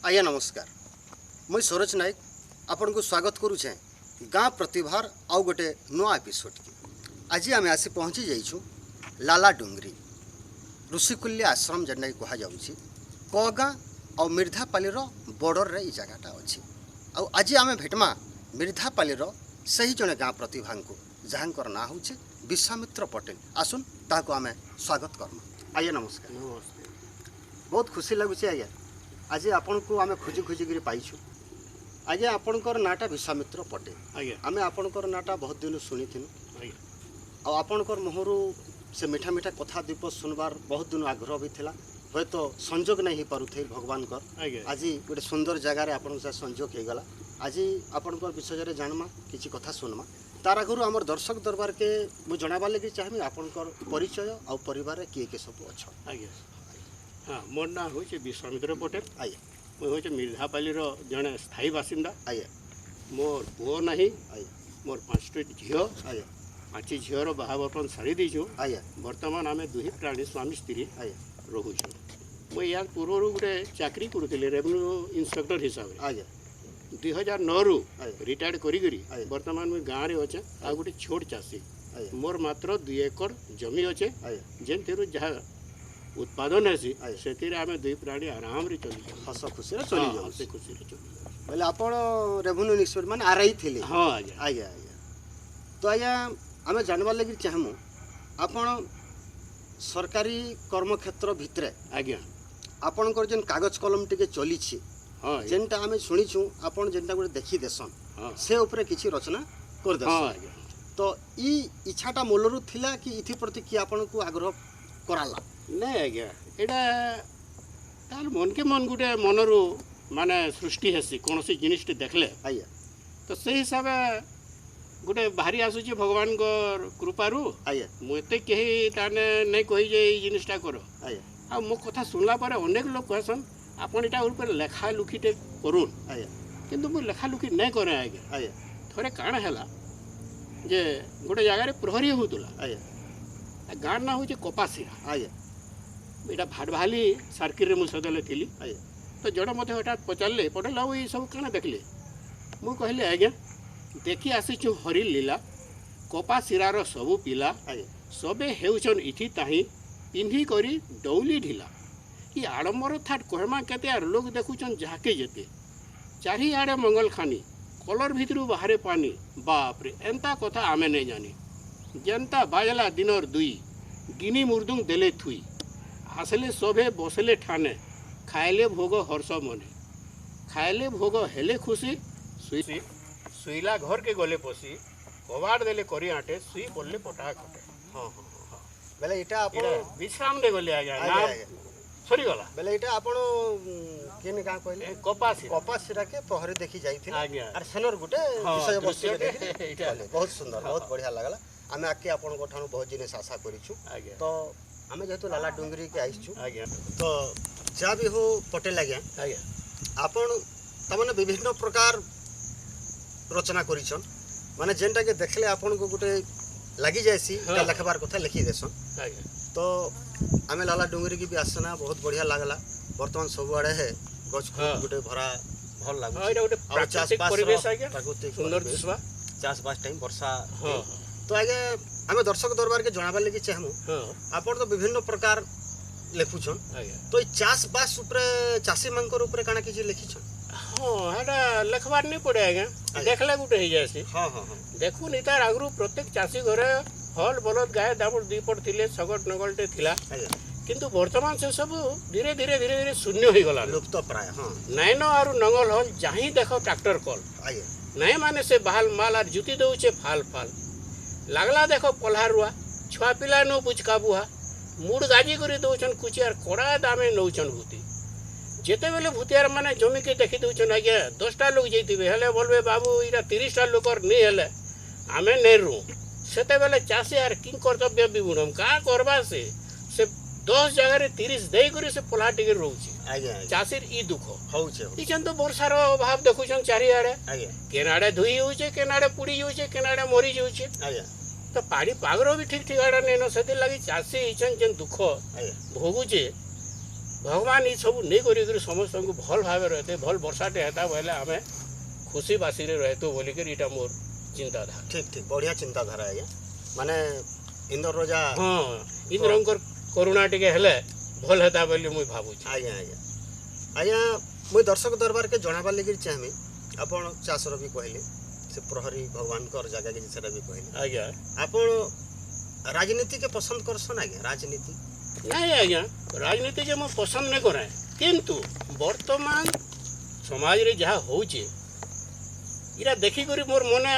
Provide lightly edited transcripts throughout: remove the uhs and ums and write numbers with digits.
ଆଜ୍ଞା ନମସ୍କାର, ମୁଇଁ ସରୋଜ ନାୟକ ଆପଣଙ୍କୁ ସ୍ୱାଗତ କରୁଛେଁ ଗାଁ ପ୍ରତିଭାର ଆଉ ଗୋଟେ ନୂଆ ଏପିସୋଡ଼କି। ଆଜି ଆମେ ଆସି ପହଞ୍ଚି ଯାଇଛୁ ଲାଲା ଡୁଙ୍ଗରି ଋଷିକୁଲ୍ୟ ଆଶ୍ରମ, ଯେନ୍ଟାକି କୁହାଯାଉଛି କଗାଁ ଆଉ ମିର୍ଦ୍ଧାପାଲିର ବର୍ଡ଼ରରେ ଏଇ ଜାଗାଟା ଅଛି। ଆଉ ଆଜି ଆମେ ଭେଟମା ମିର୍ଦ୍ଧାପାଲିର ସେହି ଜଣେ ଗାଁ ପ୍ରତିଭାଙ୍କୁ, ଯାହାଙ୍କର ନାଁ ହେଉଛି ବିଶ୍ୱାମିତ୍ର ପଟେଲ। ଆସୁନ୍ ତାହାକୁ ଆମେ ସ୍ୱାଗତ କର୍ମା। ଆଜ୍ଞା ନମସ୍କାର। ନମସ୍ତେ। ବହୁତ ଖୁସି ଲାଗୁଛି ଆଜ୍ଞା, ଆଜି ଆପଣଙ୍କୁ ଆମେ ଖୋଜି ଖୋଜିକିରି ପାଇଛୁ। ଆଜ୍ଞା, ଆପଣଙ୍କର ନାଁଟା ବିଶ୍ୱାମିତ୍ର ପଟେଲ? ଆଜ୍ଞା। ଆମେ ଆପଣଙ୍କର ନାଁଟା ବହୁତ ଦିନ ଶୁଣିଥିଲୁ ଆଉ ଆପଣଙ୍କର ମୁହଁରୁ ସେ ମିଠା ମିଠା କଥା ଦ୍ୱୀପ ଶୁଣବାର ବହୁତ ଦିନ ଆଗ୍ରହ ବି ଥିଲା। ହୁଏତ ସଂଯୋଗ ନାଇଁ ହେଇପାରୁଥାଇ ଭଗବାନଙ୍କର। ଆଜି ଗୋଟେ ସୁନ୍ଦର ଜାଗାରେ ଆପଣଙ୍କ ସହ ସଂଯୋଗ ହେଇଗଲା। ଆଜି ଆପଣଙ୍କର ବିଷୟରେ ଜାଣମା, କିଛି କଥା ଶୁଣମା। ତାର ଆଗରୁ ଆମର ଦର୍ଶକ ଦରବାରକେ ମୁଁ ଜଣାବାର ଲାଗି ଚାହିଁବି ଆପଣଙ୍କର ପରିଚୟ ଆଉ ପରିବାରରେ କିଏ କିଏ ସବୁ ଅଛନ୍। ଆଜ୍ଞା ହଁ, ମୋର ନାଁ ହେଉଛି ବିଶ୍ୱାମିତ୍ର ପଟେଲ। ମୁଁ ହେଉଛି ମିର୍ଦ୍ଧାପାଲିର ଜଣେ ସ୍ଥାୟୀ ବାସିନ୍ଦା। ମୋର ପୁଅ ନାହିଁ। ମୋର 5ଟି ଝିଅ। 5 ଝିଅର ବାହା ବର୍ତ୍ତମାନ ସାରି ଦେଇଛୁ। ବର୍ତ୍ତମାନ ଆମେ ଦୁହିଁ ପ୍ରାଣୀ ସ୍ୱାମୀ ସ୍ତ୍ରୀ ରହୁଛୁ। ମୁଁ ୟା ପୂର୍ବରୁ ଗୋଟେ ଚାକିରି କରୁଥିଲି ରେଭିନ୍ୟୁ ଇନ୍ସପେକ୍ଟର ହିସାବରେ। 2009ରୁ ରିଟାୟାର୍ଡ଼ କରିକରି ବର୍ତ୍ତମାନ ମୁଇଁ ଗାଁରେ ଅଛେ ଆଉ ଗୋଟେ ଛୋଟ ଚାଷୀ। ମୋର ମାତ୍ର 2 ଏକର ଜମି ଅଛେ, ଯେନ୍ଥିରୁ ଯାହା ଉତ୍ପାଦନ ହେସି ସେଥିରେ ଆମେ ଦୁଇ ପ୍ରାଣୀ ଆରାମରେ ଚଲି ହସ ଖୁସିରେ ଚଲି ଯାଉ। ହସ ଖୁସିରେ ଚଲି ଯାଉ। ବୋଇଲେ ଆପଣ ରେଭିନ୍ୟୁ ଇନ୍ସପେକ୍ଟର ମାନେ ଆର୍ I ଥିଲେ? ହଁ ଆଜ୍ଞା। ଆଜ୍ଞା। ତ ଆଜ୍ଞା, ଆମେ ଜାଣିବାର ଲାଗି ଚାହିଁମୁ, ଆପଣ ସରକାରୀ କର୍ମକ୍ଷେତ୍ର ଭିତରେ ଆପଣଙ୍କର ଯେନ୍ କାଗଜ କଲମ ଟିକେ ଚଲିଛି, ଯେନ୍ଟା ଆମେ ଶୁଣିଛୁ ଆପଣ ଯେନ୍ଟା ଗୋଟେ ଦେଖି ଦେସନ୍, ସେ ଉପରେ କିଛି ରଚନା କରିଦେସନ୍। ତ ଇ ଇଚ୍ଛାଟା ମୂଳରୁ ଥିଲା କି ଏଥିପ୍ରତି କିଏ ଆପଣଙ୍କୁ ଆଗ୍ରହ କରାଲା? ନାଇଁ ଆଜ୍ଞା, ଏଇଟା ତାର ମନକେ ମନ ଗୋଟେ ମନରୁ ମାନେ ସୃଷ୍ଟି ହେସି କୌଣସି ଜିନିଷଟେ ଦେଖିଲେ। ତ ସେଇ ହିସାବେ ଗୋଟେ ବାହାରି ଆସୁଛି ଭଗବାନଙ୍କର କୃପାରୁ। ମୁଁ ଏତେ କେହି ତାନେ ନାଇଁ କହି ଯେ ଏଇ ଜିନିଷଟା କର। ଆଉ ମୋ କଥା ଶୁଣିଲା ପରେ ଅନେକ ଲୋକ କହେସନ୍, ଆପଣ ଏଇଟା ଉପରେ ଲେଖା ଲୁଖିଟେ କରୁନ୍। କିନ୍ତୁ ମୁଁ ଲେଖା ଲୁଖି ନାଇଁ କରେ ଆଜ୍ଞା। ଥରେ କାଣା ହେଲା ଯେ ଗୋଟେ ଜାଗାରେ ପ୍ରହରୀ ହେଉଥିଲା। ଗାଁ ନାଁ ହେଉଛି କପାସିରା। ଏଇଟା ଭାଟଭାଲି ସାର୍କିଟ୍ରେ ମୁଁ ସେତେବେଳେ ଥିଲି। ତ ଜଣେ ମୋତେ ହଠାତ୍ ପଚାରିଲେ, ପଟେଲ ବାବୁ, ଏଇ ସବୁ କାଣା ଦେଖିଲେ? ମୁଁ କହିଲି, ଆଜ୍ଞା, ଦେଖି ଆସିଛୁ ହରି ଲୀଲା, କପାସିରାର ସବୁ ପିଲା ସବେ ହେଉଛନ୍ ଇଥି ତାହିଁ ପିନ୍ଧି କରି ଡଉଲି ଢିଲା। ଇ ଆଡ଼ମ୍ବର ଥାଟ୍ କହେମା କେତେ, ଆର୍ ଲୋକ ଦେଖୁଛନ୍ ଯାହାକେ ଯେତେ। ଚାରିଆଡ଼େ ମଙ୍ଗଲଖାନି, କଲର ଭିତରୁ ବାହାରେ ପାନି, ବାପରେ ଏନ୍ତା କଥା ଆମେ ନେଇ ଜାନି। ଯେନ୍ତା ବାଜଲା ଦିନର 2, ଗିନି ମୁର୍ଦୁଙ୍ଗ ଦେଲେ ଥୁଇ। ଆସିଲେ ସଭେ ବସିଲେ ଠାନେ, ଖାଇଲେ ଭୋଗ ହର୍ଷ ମନେ। ଖାଇଲେ ଭୋଗ ହେଲେ ଖୁସି, ଶୁଇ ଶୁଇଲା ଘରକେ ଗଲେ ପଶି, କବାଟ ଦେଲେ କରି ଆଁଟେ, ଶୁଇ ପଡ଼ିଲେ ପଟା ଖଟେ। ହଁ ହଁ ହଁ ବେଲେ ଏଇଟା ଆପଣ ବିଶ୍ରାମ ଦେ ଗଲେ ଆଜ୍ଞା ନା ସରିଗଲା। ବେଲେ ଏଇଟା ଆପଣ କେନ୍ ଗାଁ କହିଲେ? କପାସି। କପାସିରାକେ ପ୍ରହରୀ ଦେଖି ଯାଇଥିଲେ? ଆଜ୍ଞା। ଆର୍ ସେନର ଗୋଟେ ବିଷୟବସ୍ତୁ ଦୃଶ୍ୟଟେ ଏଇଟା ବହୁତ ସୁନ୍ଦର, ବହୁତ ବଢ଼ିଆ ଲାଗଲା। ଆମେ ଆଗକେ ଆପଣଙ୍କ ଠାରୁ ବହୁତ ଜିନିଷ ଆଶା କରିଛୁ। ତ ଆମେ ଯେହେତୁ ଲାଲା ଡୁଙ୍ଗରିକି ଆସିଛୁ, ତ ଯାହା ବି ହଉ ପଟେଲ ଆଜ୍ଞା, ଆପଣ ତାମାନେ ବିଭିନ୍ନ ପ୍ରକାର ରଚନା କରିଛନ୍, ମାନେ ଯେନ୍ଟାକି ଦେଖିଲେ ଆପଣଙ୍କୁ ଗୋଟେ ଲାଗି ଯାଏସି ଏଇଟା ଲେଖବାର କଥା, ଲେଖି ଦେସନ୍। ତ ଆମେ ଲାଲା ଡୁଙ୍ଗରିକି ବି ଆସନା, ବହୁତ ବଢ଼ିଆ ଲାଗଲା। ବର୍ତ୍ତମାନ ସବୁଆଡ଼େ ଗଛ ଗୋଟେ ଭରା, ଭଲ ଲାଗୁଛି। ଏଇଟା ଗୋଟେ ଆଉ ପ୍ରାକୃତିକ ଚାଷବାସର ପରିବେଶ ଆଜ୍ଞା, ପ୍ରାକୃତିକ ସୁନ୍ଦର ପରିବେଶ। ଦିଶବା। ଚାଷବାସ ଟାଇମ୍ ବର୍ଷା। ତ ଆଜ୍ଞା, ଆମେ ଦର୍ଶକ ଦରବାରକେ ଜଣାବାର ଲାଗି ଚାହିଁମୁ, ଆପଣ ତ ବିଭିନ୍ନ ପ୍ରକାର ଲେଖୁଛନ୍, ତ ଏଇ ଚାଷବାସ ଉପରେ, ଚାଷୀମାନଙ୍କର ଉପରେ କାଣା କିଛି ଲେଖିଛନ୍? ହଁ, ହେଟା ଲେଖବାର ନାଇଁ ପଡ଼େ ଆଜ୍ଞା, ଦେଖିଲେ ଗୋଟେ ହେଇଯାଏସି। ହଁ ହଁ ହଁ ଦେଖୁନ୍, ତାର ଆଗରୁ ପ୍ରତ୍ୟେକ ଚାଷୀ ଘରେ ହଲ ବଲଦ ଗାଏ ଦାମୁର ଦୁଇ ପଟ ଥିଲେ, ଶଗଡ଼ ନଙ୍ଗଲଟେ ଥିଲା। କିନ୍ତୁ ବର୍ତ୍ତମାନ ସେ ସବୁ ଧୀରେ ଧୀରେ ଧୀରେ ଧୀରେ ଶୂନ୍ୟ ହେଇଗଲା। ଲୁପ୍ତ ପ୍ରାୟ, ହଁ। ନାଇନ ଆରୁ ନଙ୍ଗଲ ହଲ, ଯାହିଁ ଦେଖ ଟ୍ରାକ୍ଟର କଲ। ନାଇଁ ମାନେ ସେ ବାହାଲ ମାଲ ଆର୍ ଜୁତି ଦଉଛେ ଫାଲ ଫାଲ। ଲାଗଲା ଦେଖ ପଲ୍ହା ରୁଆ, ଛୁଆ ପିଲା ନୁ ବୁଚକା ବୁହା, ମୁଡ଼ ଗାଜି କରି ଦଉଛନ୍ କୁଚି, ଆର୍ କଡ଼ା ଦାମେ ନଉଛନ୍ ଭୂତି। ଯେତେବେଲେ ଭୂତିଆର ମାନେ ଜମିକେ ଦେଖି ଦଉଛନ୍ ଆଜ୍ଞା, 10ଟା ଲୋକ ଯାଇଥିବେ ହେଲେ ବୋଲବେ, ବାବୁ, ଏଇଟା 30ଟା ଲୋକର ନି ହେଲେ ଆମେ ନେରୁ। ସେତେବେଲେ ଚାଷୀ ଆର୍ କିଂ କର୍ତ୍ତବ୍ୟ ବିମୂଢ଼, କାଁ କରବା? ସେ ସେ 10 ଜାଗାରେ 30 ଦେଇକରି ସେ ପଲ୍ହା ଟିକେ ରହୁଛି। ଆଜ୍ଞା ଆଜ୍ଞା ଚାଷୀର ଇ ଦୁଃଖ। ହଉଛେ। ଇଛନ୍ ତ ବର୍ଷାର ଅଭାବ ଦେଖୁଛନ୍ ଚାରିଆଡ଼େ। କେନ୍ ଆଡ଼େ ଧୋଇ ହଉଛେ, କେନ୍ ଆଡ଼େ ପୁଡ଼ି ଯାଉଛେ, କେନ୍ ଆଡ଼େ ମରି ଯାଉଛେ। ତ ପାଣି ପାଗର ବି ଠିକ୍ ଠିକାଣା ନାଇଁନ। ସେଥିର୍ଲାଗି ଚାଷୀ ଇଛନ୍ ଯେନ୍ ଦୁଃଖ ଭୋଗୁଛେ। ଭଗବାନ ଏ ସବୁ ନେଇ କରିକିରି ସମସ୍ତଙ୍କୁ ଭଲ ଭାବେ ରହତେ, ଭଲ ବର୍ଷାଟେ ହେତା ବୋଇଲେ ଆମେ ଖୁସି ବାସିରେ ରହେତୁ ବୋଲିକିରି ଏଇଟା ମୋର ଚିନ୍ତାଧାରା। ଠିକ ଠିକ, ବଢ଼ିଆ ଚିନ୍ତାଧାରା ଆଜ୍ଞା। ମାନେ ଇନ୍ଦ୍ର ରଜା, ହଁ, ଇନ୍ଦ୍ରଙ୍କର କରୁଣା ଟିକେ ହେଲେ ଭଲ ହେତା ବୋଲି ମୁଇଁ ଭାବୁଛି। ଆଜ୍ଞା ଆଜ୍ଞା ଆଜ୍ଞା, ମୁଇଁ ଦର୍ଶକ ଦରବାରକେ ଜଣାବାର ଲାଗି ଚାହିଁବି, ଆପଣ ଚାଷର ବି କହିଲେ, ସେ ପ୍ରହରୀ ଭଗବାନଙ୍କର ଜାଗାକେ ସେଟା ବି କହିଲେ। ଆଜ୍ଞା। ଆପଣ ରାଜନୀତିକେ ପସନ୍ଦ କରସନ୍ ଆଜ୍ଞା? ରାଜନୀତି ନାଇଁ ଆଜ୍ଞା, ରାଜନୀତିକେ ମୁଁ ପସନ୍ଦ ନାଇଁ କରେ, କିନ୍ତୁ ବର୍ତ୍ତମାନ ସମାଜରେ ଯାହା ହଉଛେ ଇଟା ଦେଖିକରି ମୋର ମନେ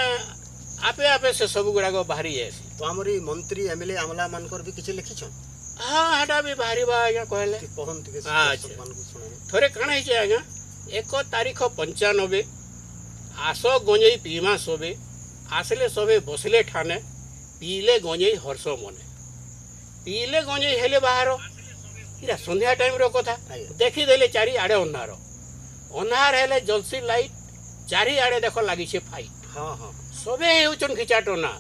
ଆପେ ଆପେ ସେ ସବୁ ଗୁଡ଼ାକ ବାହାରି ଯାଏସି। ତ ଆମର ଏଇ ମନ୍ତ୍ରୀ ଏମଏଲଏ ଆମଲା ମାନଙ୍କର ବି କିଛି ଲେଖିଛନ୍? ହଁ, ହେଟା ବି ବାହାରିବା ଆଜ୍ଞା, କହିଲେ କହନ୍ ଟିକେ। ଆଚ୍ଛା, ଥରେ କାଣା ହେଇଛେ ଆଜ୍ଞା, 1 ତାରିଖ 95 ଆସ ଗଞ୍ଜେଇ ପିଇମା ସବେ, ଆସିଲେ ସବେ ବସିଲେ ଠାନେ, ପିଇଲେ ଗଞ୍ଜେଇ ହର୍ଷ ମନେ, ପିଇଲେ ଗଞ୍ଜେଇ ହେଲେ ବାହାର। ଏଇଟା ସନ୍ଧ୍ୟା ଟାଇମ୍ର କଥା। ଦେଖିଦେଲେ ଚାରିଆଡ଼େ ଅନ୍ଧାର, ଅନ୍ଧାର ହେଲେ ଜଲସି ଲାଇଟ୍ ଚାରିଆଡ଼େ ଦେଖ ଲାଗିছে ଫାଇଟ୍। ସବେ ହେଉଛନ୍ ଖିଚା ଟନା,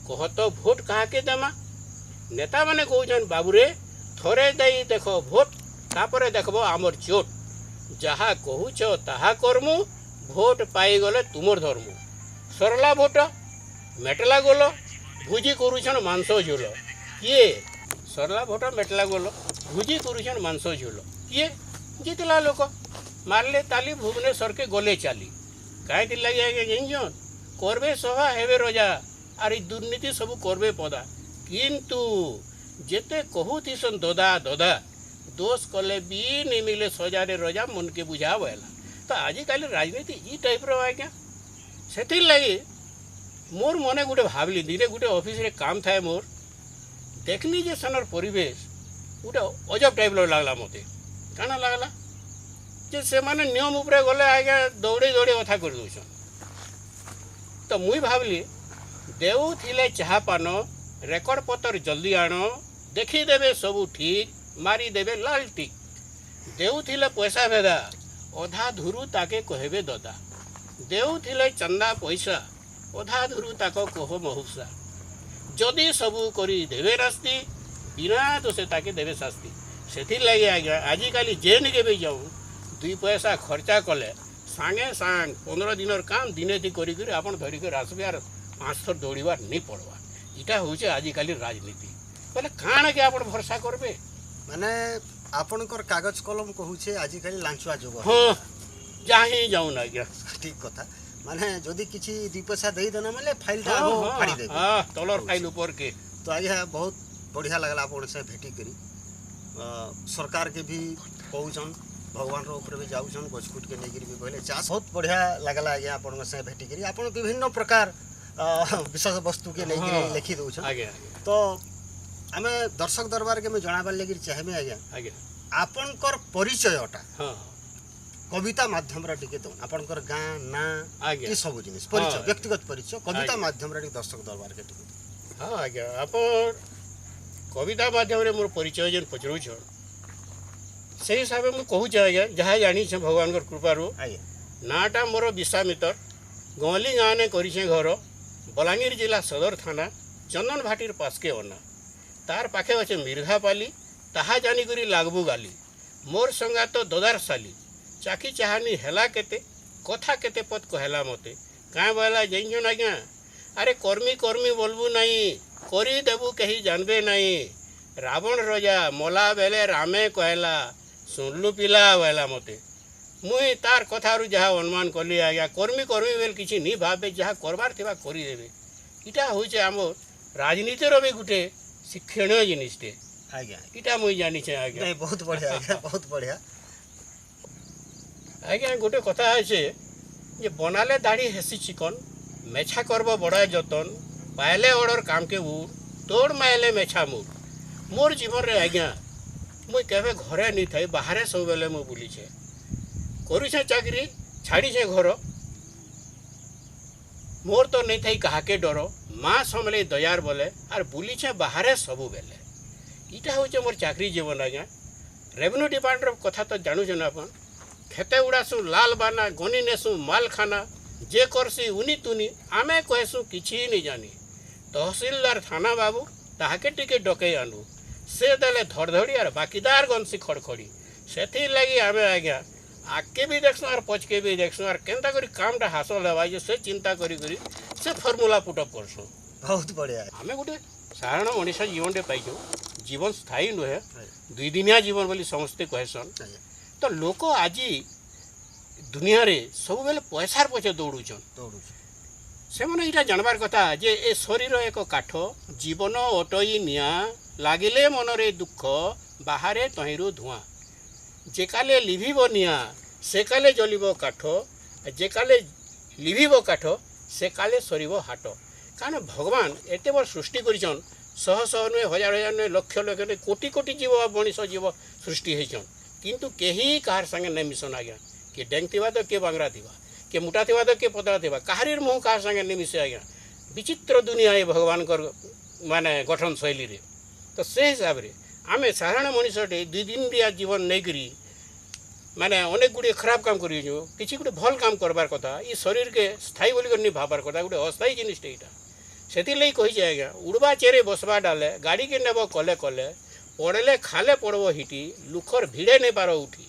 କହ ତ ଭୋଟ କାହାକେ ଦେମା? ନେତାମାନେ କହୁଛନ୍ ବାବୁରେ ଥରେ ଦେଇ ଦେଖ ଭୋଟ, ତାପରେ ଦେଖବ ଆମର ଚୋଟ, ଯାହା କହୁଛ ତାହା କର୍ମୁ, ଭୋଟ ପାଇଗଲେ ତୁମର ଧର୍ମୁ। ସରଲା ଭୋଟ ମେଟଲା ଗୋଲ, ଭୁଜି କରୁଛନ୍ ମାଂସ ଝୋଲ କିଏ? ସରଲା ଭୋଟ ମେଟଲା ଗୋଲ, ଭୁଜି କରୁଛନ୍ ମାଂସ ଝୋଲ କିଏ? ଜିତଲା ଲୋକ ମାରଲେ ତାଲି, ଭୁବନେଶ୍ୱରକେ ଗଲେ ଚାଲି। କାହିଁକି ଲାଗି ଆଜ୍ଞା ଜାଣିଛନ୍? କରବେ ସଭା ହେବେ ରଜା, ଆର୍ ଏଇ ଦୁର୍ନୀତି ସବୁ କରବେ ପଦା, କିନ୍ତୁ ଯେତେ କହୁଥିସନ୍ ଦଦା ଦଦା, ଦୋଷ କଲେ ବି ନି ମିଲେ ସଜାରେ ରଜା, ମନକେ ବୁଝା ବଏଲା। ତ ଆଜିକାଲି ରାଜନୀତି ଇ ଟାଇପ୍ର ଆଜ୍ଞା। ସେଥିର୍ଲାଗି ମୋର୍ ମନେ ଗୋଟେ ଭାବଲି, ଦିନେ ଗୋଟେ ଅଫିସରେ କାମ ଥାଏ ମୋର୍, ଦେଖଲି ଯେ ସେନର ପରିବେଶ ଗୋଟେ ଅଜବ ଟାଇପ୍ର ଲାଗଲା ମୋତେ। କାଣା ଲାଗଲା ଯେ ସେମାନେ ନିୟମ ଉପରେ ଗଲେ ଆଜ୍ଞା ଦୌଡ଼େଇ ଦୌଡ଼େଇ କଥା କରିଦେଉଛନ୍। ତ ମୁଇଁ ଭାବଲି ଦେଉଥିଲେ ଚାହା ପାନ, ରେକର୍ଡ଼ ପତର ଜଲ୍ଦି ଆଣ, ଦେଖିଦେବେ ସବୁ ଠିକ୍, ମାରିଦେବେ ଲାଲ ଟିକ୍, ଦେଉଥିଲେ ପଇସା ଭେଦା, ଅଧା ଧୁରୁ ତାକେ କହିବେ ଦଦା, ଦେଉଥିଲେ ଚନ୍ଦା ପଇସା, ଅଧା ଧୁରୁ ତାକ କହ ମହୁସା, ଯଦି ସବୁ କରିଦେବେ ନାସ୍ତି, ବିନା ଦୋଷେ ତାକେ ଦେବେ ଶାସ୍ତି। ସେଥିର୍ଲାଗି ଆଜ୍ଞା ଆଜିକାଲି ଯେନ୍କେ ବି ଯାଉ 2 ପଇସା ଖର୍ଚ୍ଚା କଲେ ସାଙ୍ଗେ ସାଙ୍ଗେ 15 ଦିନର କାମ ଦିନେ ଦି କରିକିରି ଆପଣ ଧରିକରି ଆସିବେ, ଆର୍ 5 ଥର ଦୌଡ଼ିବାର ନି ପଡ଼ବା। ଇଟା ହଉଛେ ଆଜିକାଲି ରାଜନୀତି। ବୋଇଲେ କାଣା କି ଆପଣ ଭରସା କରବେ? ମାନେ ଆପଣଙ୍କର କାଗଜ କଲମ କହୁଛେ ଆଜିକାଲି ଲାଞ୍ଚୁଆ ଯୁଗ। ହଁ, ଯାହା ହିଁ ଯାଉନ ଆଜ୍ଞା। ଠିକ କଥା, ମାନେ ଯଦି କିଛି 2 ପଇସା ଦେଇଦେନା ମାନେ ଫାଇଲଟା ଆଗ ଫାଡ଼ି ଦେବେ, ତଲର ଫାଇଲ ଉପରକେ। ତ ଆଜ୍ଞା ବହୁତ ବଢ଼ିଆ ଲାଗଲା ଆପଣ ସାଙ୍ଗେ ଭେଟିକରି। ସରକାରକେ ବି କହୁଛନ୍, ଭଗବାନର ଉପରେ ବି ଯାଉଛନ୍, ଗଛକୁଟକେ ନେଇକିରି ବି କହିଲେ ଚାଷ। ବହୁତ ବଢ଼ିଆ ଲାଗଲା ଆଜ୍ଞା ଆପଣଙ୍କ ସାଙ୍ଗେ ଭେଟିକରି। ଆପଣ ବିଭିନ୍ନ ପ୍ରକାର ବିଷୟ ବସ୍ତୁକେ ନେଇକିରି ଲେଖି ଦଉଛନ୍। ତ ଆମେ ଦର୍ଶକ ଦରବାରକେ ମୁଇଁ ଜଣାବାର ଲାଗି ଚାହିଁବି ଆଜ୍ଞା, ଆପଣଙ୍କର ପରିଚୟଟା କବିତା ମାଧ୍ୟମରେ ଟିକେ ଦଉନ୍। ଆପଣଙ୍କର ଗାଁ ନାଁ ଏ ସବୁ ଜିନିଷ ପରିଚୟ, ବ୍ୟକ୍ତିଗତ ପରିଚୟ କବିତା ମାଧ୍ୟମରେ ଟିକେ ଦର୍ଶକ ଦରବାରକେ ଟିକେ। ହଁ ଆଜ୍ଞା, ଆପଣ କବିତା ମାଧ୍ୟମରେ ମୋର ପରିଚୟ ଯେନ୍ ପଚରଉଛନ୍ ସେଇ ହିସାବରେ ମୁଁ କହୁଛେ ଆଜ୍ଞା, ଯାହା ଜାଣିଛେ ଭଗବାନଙ୍କର କୃପାରୁ। ଆଜ୍ଞା। ନାଁଟା ମୋର ବିଶ୍ୱାମିତର, ଗଁଲି ଗାଁନେ କରିଛେ ଘର, ବଲାଙ୍ଗୀର ଜିଲ୍ଲା ସଦର ଥାନା, ଚନ୍ଦନଭାଟିର ପାସ୍କେ ଅନା, ତାର ପାଖେ ଅଛେ ମିର୍ଧାପାଲି, ତାହା ଜାନିକରି ଲାଗବୁ ଗାଲି, ମୋର୍ ସଙ୍ଗାତ ଦଦାର ଶାଲି, ଚାଖି ଚାହାନି ହେଲା କେତେ, କଥା କେତେ ପଦ କହେଲା ମତେ। କାଁ ବଏଲା ଜାଣିଛନ୍ ଆଜ୍ଞା? ଆରେ କର୍ମି କର୍ମି ବୋଲବୁ ନାଇଁ, କରିଦେବୁ କେହି ଜାନବେ ନାଇଁ, ରାବଣ ରଜା ମଲା ବେଲେ ରାମେ କହେଲା, ଶୁଣଲୁ ପିଲା ବଏଲା ମତେ। ମୁଇଁ ତାର କଥାରୁ ଯାହା ଅନୁମାନ କଲି ଆଜ୍ଞା, କର୍ମି କର୍ମି ବେଲେ କିଛି ନି ଭାବେ, ଯାହା କରବାର ଥିବା କରିଦେବେ। ଇଟା ହଉଛେ ଆମର୍ ରାଜନୀତିର ବି ଗୁଟେ ଶିକ୍ଷଣୀୟ ଜିନିଷଟେ ଆଜ୍ଞା। ଇଟା ମୁଇଁ ଜାନିଛେ ଆଜ୍ଞା। ବହୁତ ବଢ଼ିଆ ଆଜ୍ଞା, ବହୁତ ବଢ଼ିଆ ଆଜ୍ଞା। ଗୋଟେ କଥା ଅଛି ଯେ ବନାଲେ ଦାଢ଼ି ହେସି ଚିକନ୍, ମେଛା କରବ ବଡ଼ା ଯତନ, ପାଇଲେ ଅର୍ଡ଼ର କାମକେ ଉର୍, ତୋଡ଼ ମାଇଲେ ମେଛା ମୁର୍। ମୋର୍ ଜୀବନରେ ଆଜ୍ଞା ମୁଇଁ କେବେ ଘରେ ନି ଥାଇ, ବାହାରେ ସବୁବେଲେ ମୁଁ ବୁଲିଛେ, କରୁଛେ ଚାକିରି, ଛାଡ଼ିଛେ ଘର, ମୋର୍ ତ ନେଇ ଥାଇ କାହାକେ ଡର, ମା ସମଲେଇ ଦୟାର ବୋଲେ, ଆର୍ ବୁଲିଛେ ବାହାରେ ସବୁବେଲେ। ଇଟା ହଉଛେ ମୋର୍ ଚାକିରି ଜୀବନ ଆଜ୍ଞା। ରେଭିନ୍ୟୁ ଡିପାର୍ଟମେଣ୍ଟର କଥା ତ ଜାଣୁଛନ୍ ଆପଣ, ଖେତେ ଉଡ଼ାସୁଁ ଲାଲ ବାନା, ଗନି ନେସୁଁ ମାଲଖାନା, ଯେ କରସି ଉନି ତୁନି, ଆମେ କହେସୁଁ କିଛି ନି ଜାନି, ତହସିଲଦାର ଥାନା ବାବୁ ତାହାକେ ଟିକେ ଡକେଇ ଆନୁ, ସେ ଦେଲେ ଧଡ଼ଧଡ଼ି ଆର୍ ବାକିଦାର ଗନସି ଖଡ଼ଖଡ଼ି, ସେଥିର୍ଲାଗି ଆମେ ଆଜ୍ଞା ଆଗ୍କେ ବି ଦେଖ୍ସୁଁ ଆର୍ ପଛକେ ବି ଦେଖ୍ସୁଁ ଆର୍ କେନ୍ତା କରି କାମଟା ହାସଲ ହେବା ଯେ ସେ ଚିନ୍ତା କରି କରି ସେ ଫର୍ମୁଲା ପୁଟଅପ୍ କରସୁଁ। ବହୁତ ବଢ଼ିଆ। ଆମେ ଗୋଟେ ସାଧାରଣ ମଣିଷ ଜୀବନଟେ ପାଇଛୁ, ଜୀବନ ସ୍ଥାୟୀ ନୁହେଁ, 2 ଦିନିଆ ଜୀବନ ବୋଲି ସମସ୍ତେ କହେସନ୍। ତ ଲୋକ ଆଜି ଦୁନିଆରେ ସବୁବେଳେ ପଇସାର ପଛେ ଦୌଡ଼ୁଛନ୍। ସେମାନେ ଏଇଟା ଜାଣବାର କଥା ଯେ ଏ ଶରୀର ଏକ କାଠ, ଜୀବନ ଅଟଇ ନିଆଁ, ଲାଗିଲେ ମନରେ ଦୁଃଖ, ବାହାରେ ତହିଁରୁ ଧୂଆଁ। ଯେ କାଲେ ଲିଭିବ ନିଆଁ ସେ କାଲେ ଜଲିବ କାଠ, ଯେ କାଲେ ଲିଭିବ କାଠ ସେ କାଲେ ସରିବ ହାଟ। କାରଣ ଭଗବାନ ଏତେ ବଡ଼ ସୃଷ୍ଟି କରିଛନ୍, ଶହ ଶହ ନୁହେଁ, ହଜାର ହଜାର ନୁହେଁ, ଲକ୍ଷ ଲକ୍ଷ ନୁହେଁ, କୋଟି କୋଟି ଜୀବ ମଣିଷ ଜୀବ ସୃଷ୍ଟି ହେଇଛନ୍, କିନ୍ତୁ କେହି କାହାର ସାଙ୍ଗେ ନାଇଁ ମିଶନ୍ ଆଜ୍ଞା। କିଏ ଡେଙ୍ଗ ଥିବା ତ କିଏ ବାଙ୍ଗରା ଥିବା, କିଏ ମୋଟା ଥିବା ତ କିଏ ପତଳା ଥିବା, କାହାରିର ମୁହଁ କାହାର ସାଙ୍ଗେ ନାଇଁ ମିଶେ ଆଜ୍ଞା। ବିଚିତ୍ର ଦୁନିଆ ଏ ଭଗବାନଙ୍କର ମାନେ ଗଠନ ଶୈଳୀରେ। ତ ସେ ହିସାବରେ ଆମେ ସାଧାରଣ ମଣିଷଟେ 2 ଦିନିଆ ଜୀବନ ନେଇକରି ମାନେ ଅନେକ ଗୁଡ଼ିଏ ଖରାପ କାମ କରିଛୁ, କିଛି ଗୋଟେ ଭଲ୍ କାମ କରବାର କଥା। ଇ ଶରୀରକେ ସ୍ଥାୟୀ ବୋଲି କରି ଭାବବାର କଥା, ଗୋଟେ ଅସ୍ଥାୟୀ ଜିନିଷଟେ ଏଇଟା। ସେଥିର୍ଲାଗି କହିଛେ ଆଜ୍ଞା, ଉଡ଼ବା ଚେରେ ବସବା ଡାଲେ, ଗାଡ଼ିକେ ନେବ କଲେ କଲେ, ପଡ଼ଲେ ଖାଲେ ପଡ଼ବ ହିଟି, ଲୁଖର ଭିଡ଼େ ନେଇ ପାର ଉଠି,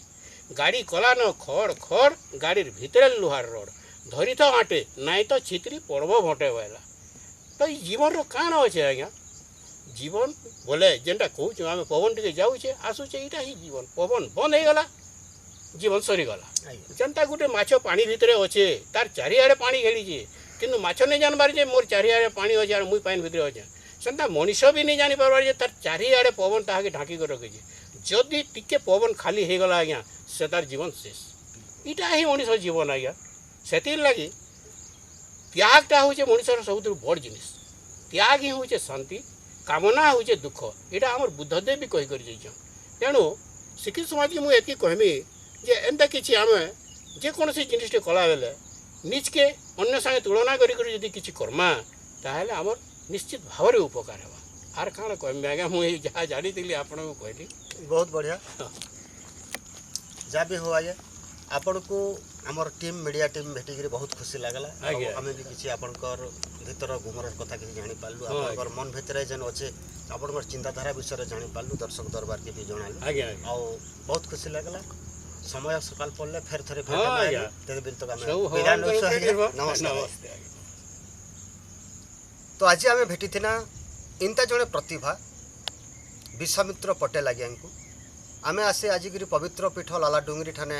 ଗାଡ଼ି କଲାନ ଖଡ଼ ଖଡ଼, ଗାଡ଼ିର ଭିତରେ ଲୁହାର ରଡ଼, ଧରିଥ ଆଣ୍ଟେ ନାଇଁ ତ ଛିତ୍ରି ପଡ଼ବ ଭଟେ ବଇଲା। ତ ଏଇ ଜୀବନର କାଣା ଅଛେ ଆଜ୍ଞା? ଜୀବନ ବୋଲେ ଯେନ୍ଟା କହୁଛୁ ଆମେ, ପବନ ଟିକେ ଯାଉଛେ ଆସୁଛେ, ଏଇଟା ହିଁ ଜୀବନ। ପବନ ବନ୍ଦ ହେଇଗଲା, ଜୀବନ ସରିଗଲା। ଯେନ୍ତା ଗୋଟେ ମାଛ ପାଣି ଭିତରେ ଅଛେ, ତାର ଚାରିଆଡ଼େ ପାଣି ଘେଳିଛେ, କିନ୍ତୁ ମାଛ ନେଇ ଜାଣବାର ଯେ ମୋର୍ ଚାରିଆଡ଼େ ପାଣି ଅଛେ ଆର୍ ମୁଇଁ ପାଣି ଭିତରେ ଅଛେ। ସେନ୍ତା ମଣିଷ ବି ନେଇ ଜାଣିପାରବାର ଯେ ତାର ଚାରିଆଡ଼େ ପବନ ତାହାକେ ଢାଙ୍କି କରି ରଖିଛେ। ଯଦି ଟିକେ ପବନ ଖାଲି ହେଇଗଲା ଆଜ୍ଞା, ସେ ତାର ଜୀବନ ଶେଷ। ଇଟା ହିଁ ମଣିଷ ଜୀବନ ଆଜ୍ଞା। ସେଥିର୍ଲାଗି ତ୍ୟାଗଟା ହଉଛେ ମଣିଷର ସବୁଥିରୁ ବଡ଼ ଜିନିଷ। ତ୍ୟାଗ ହିଁ ହଉଛେ ଶାନ୍ତି, କାମନା ହଉଛେ ଦୁଃଖ। ଏଇଟା ଆମର ବୁଦ୍ଧଦେବ ବି କହିକରି ଯାଇଛନ୍। ତେଣୁ ଶିକ୍ଷିତ ସମାଜକେ ମୁଁ ଏତିକି କହେମି ଯେ ଏନ୍ତା କିଛି ଆମେ ଯେକୌଣସି ଜିନିଷଟେ କଲା ବେଲେ ନିଜକେ ଅନ୍ୟ ସାଙ୍ଗେ ତୁଳନା କରି କରି ଯଦି କିଛି କର୍ମା, ତାହେଲେ ଆମର ନିଶ୍ଚିତ ଭାବରେ ଉପକାର ହେବା। ଆର୍ କାଣା କହିମି ଆଜ୍ଞା, ମୁଁ ଏଇ ଯାହା ଜାଣିଥିଲି ଆପଣଙ୍କୁ କହିଲି। ବହୁତ ବଢ଼ିଆ। ଯାହା ବି ହଉ ଆଜ୍ଞା, ଆପଣଙ୍କୁ ଆମର ଟିମ୍ ମିଡ଼ିଆ ଟିମ୍ ଭେଟିକିରି ବହୁତ ଖୁସି ଲାଗିଲା। ଆମେ ବି କିଛି ଆପଣଙ୍କର ଭିତର ଗୁମର କଥା କିଛି ଜାଣିପାରିଲୁ, ଆପଣଙ୍କର ମନ ଭିତରେ ଯେନ୍ ଅଛେ ଆପଣଙ୍କର ଚିନ୍ତାଧାରା ବିଷୟରେ ଜାଣିପାରିଲୁ, ଦର୍ଶକ ଦରବାରକେ ବି ଜଣାଲୁ, ଆଉ ବହୁତ ଖୁସି ଲାଗିଲା। ସମୟ ସକାଳ ପଡ଼ିଲେ ଫେର ଥରେ ବିଦାୟ ନେଉଛୁ। ନମସ୍କାର। ତ ଆଜି ଆମେ ଭେଟିଥିନା ଏନ୍ତା ଜଣେ ପ୍ରତିଭା ବିଶ୍ୱାମିତ୍ର ପଟେଲ ଆଜ୍ଞାଙ୍କୁ। ଆମେ ଆସି ଆଜିକରି ପବିତ୍ର ପୀଠ ଲାଲାଡୁଙ୍ଗରି ଠାନେ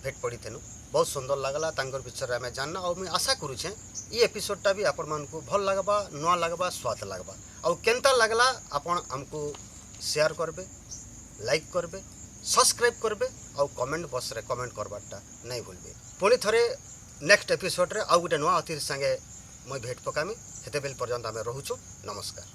ଭେଟ ପଡ଼ିଥିନୁ। ବହୁତ ସୁନ୍ଦର ଲାଗଲା ତାଙ୍କର ବିଷୟରେ ଆମେ ଜାଣିନା। ଆଉ ମୁଇଁ ଆଶା କରୁଛେଁ ଇ ଏପିସୋଡ଼ଟା ବି ଆପଣମାନଙ୍କୁ ଭଲ ଲାଗ୍ବା, ନୂଆ ଲାଗ୍ବା, ସ୍ୱାଦ ଲାଗ୍ବା। ଆଉ କେନ୍ତା ଲାଗଲା ଆପଣ ଆମକୁ ସେୟାର କରିବେ, ଲାଇକ୍ କରିବେ, ସବସ୍କ୍ରାଇବ୍ କରିବେ, ଆଉ କମେଣ୍ଟ ବକ୍ସରେ କମେଣ୍ଟ କରବାରଟା ନାଇଁ ଭୁଲବେ। ପୁଣି ଥରେ ନେକ୍ସଟ ଏପିସୋଡ଼ରେ ଆଉ ଗୋଟେ ନୂଆ ଅତିଥି ସାଙ୍ଗେ ମୁଇଁ ଭେଟ ପକାମି। ସେତେବେଳେ ପର୍ଯ୍ୟନ୍ତ ଆମେ ରହୁଛୁ। ନମସ୍କାର।